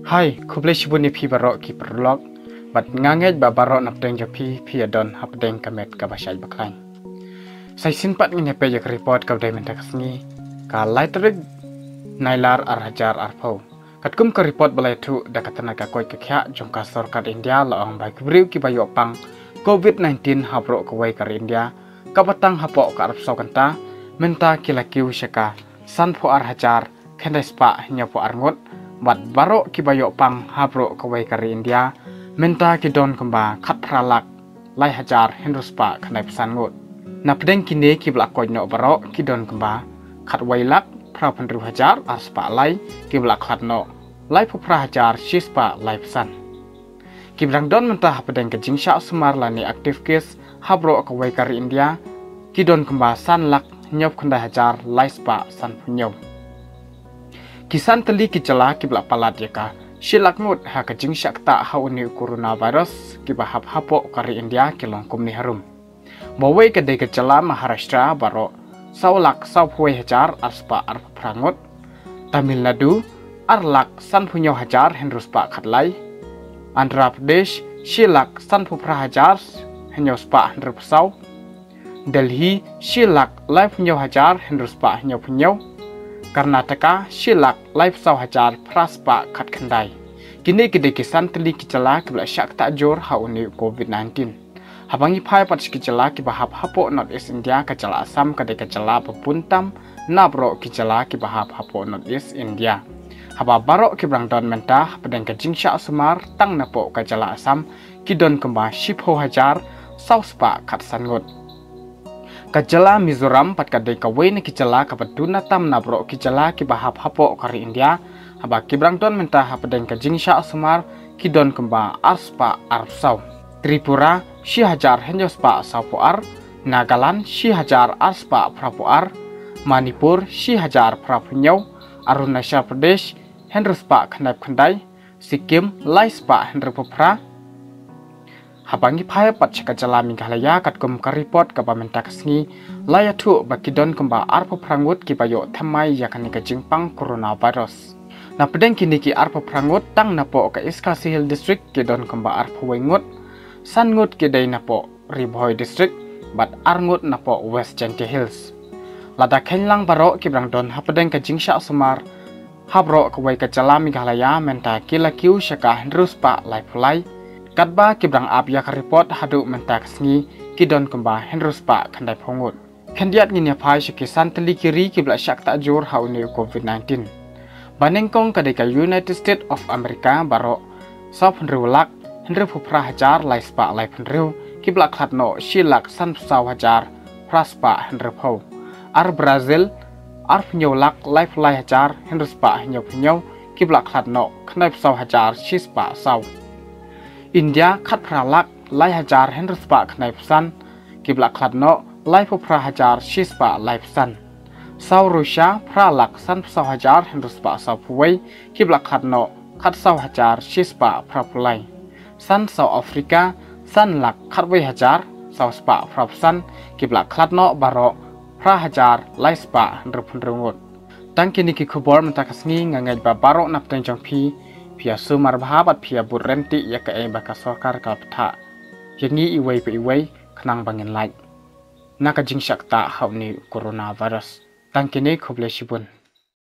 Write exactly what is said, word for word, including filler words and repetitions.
Hai, khublei shibun ïa phi baroh ki paralok. Bad nga ngeit ba baroh napdeng jong phi phi ïa don hapdeng ka met kaba shait ba khlaiñ. Sa shisien pat ngin ïa peit ïa ka report kaba dei mynta ka sngi, ka lai tarik Nailar ar hajar arphew. Katkum ka report ba la ïathuh da ka tnat ka koit ka khiah jong ka sorkar India, la ong ba ki briew kiba ïoh pang covid nineteen ha baroh kawei ka ri India, kaba tang hapoh ka arphew saw kynta, mynta ki la kiew sha ka sanphew ar hajar khyndai spah hynñiewphew ar ngut, bad baroh kiba ïoh pang ha baroh kawei ka ri India mynta ki don kumba khatphra lak lai hajar hynriew spah khyndaiphew san ngut. Napdeng kine kiba la koit noh baroh ki don kumba khatwei lak phraphew hynriew hajar ar spah lai, kiba la khlad noh laiphew phra hajar shi spah laiphew san. Kiba dang don mynta hapdeng ka jingshah sumar lane active case ha baroh kawei ka ri India ki don kumba san lak hynñiewphew khyndai hajar lai spah sanphew hynñiew. Ki san tylli ki jylla kiba la palat ïa ka shi lak ngut ha ka jingshah ktah ha une u coronavirus kiba hap hapoh ka ri India ki long kumne harum. Bawei ka dei ka jylla Maharashtra baroh saw lak sawphew wei hajar ar spah arphew phra ngut. Tamil Nadu ar lak sanphew hynñiew hajar hynriew spah khatlai. Andhra Pradesh shi lak sanphew phra hajar hynñiew spah hynriewphew saw. Delhi shi lak laiphew hynñiew hajar hynriew spah hynñiewphew hynñiew. Karnataka shi lak laiphew saw hajar phra spah khatkhyndai. Kine ki dei ki san tylli ki jylla kiba la shah ktah jur ha une u covid nineteen. Haba ngi phai pat sha ki jylla kiba hap hapoh North East India, ka jylla Assam ka dei ka jylla ba bun tam na baroh ki jylla kiba hap hapoh North East India. Haba baroh kiba dang don mynta hapdeng ka jingshah sumar tang napoh ka jylla Assam ki don kumba shiphew hajar saw spah khatsan ngut. Ka jylla Mizoram pat ka dei kawei na ki jylla kaba duna tam na baroh ki jylla kiba hap hapoh ka ri India, haba kiba dang don mynta hapdeng ka jingshah sumar ki don kumba ar spah arphew saw. Tripura shi hajar hynñiew spah sawphew ar, Nagaland shi hajar ar spah phraphew ar, Manipur shi hajar phraphew hynñiew, Arunachal Pradesh hynriew spah khyndaiphew khyndai, Sikkim lai spah hynriewphew phra. Haba ngi phai pat sha ka jylla Meghalaya, katkum ka report kaba mynta ka sngi la ïathuh ba ki don kumba arphew phra ngut kiba ïoh thymmai ïa kane ka jingpang coronavirus. Napdeng kine ki arphew phra ngut, tang napoh ka East Khasi Hills District ki don kumba arphew wei ngut, san ngut ki dei napoh Ri Bhoi District bad ar ngut napoh West Jaintia Hills. Lada kheiñ lang baroh kiba dang don hapdeng ka jingshah sumar ha baroh kawei ka jylla Meghalaya mynta ki la kiew sha ka hynriew spah laiphew lai. Katba kiba dang ap ïa ka report haduh mynta ka sngi ki don kumba hynriew spah khyndaiphew ngut. Khyndiat ngin ïa phai sha ki san tylli ki ri kiba la shah ktah jur ha une u covid nineteen. Ba nyngkong ka dei ka United States of America baroh sawphew hynriew lak hynriewphew phra hajar lai spah laiphew hynriew, kiba la khlad noh shi lak sanphew saw hajar phra spah hynriewphew. Ar Brazil arphew hynñiew lak laiphew lai hajar hynriew spah hynñiewphew hynñiew, kiba la khlad noh khyndaiphew saw hajar shi spah saw. India khatphra lak lai hajar hynriew spah khyndaiphew san, kiba la khlad noh laiphew phra hajar shi spah laiphew san. Saw Russia phra lak sanphew saw hajar hynriew spah sawphew wei, kiba la khlad noh khatsaw hajar shi spah phraphew lai. San South Africa san lak khatwei hajar saw spah phraphew san, kiba la khlad noh baroh phra hajar lai spah hynriewphew hynriew ngut. Tang kine ki khubor mynta ka sngi, nga ngeit ba baroh napdeng jong phi phi ïa sumar bha bad phi ïa bud ryntih ïa kaei ba ka sorkar ka la bthah ïa ngi iwei pa iwei khnang ba ngin lait na ka jingshah ktah ha une u coronavirus. Tang kine, khublei shibun.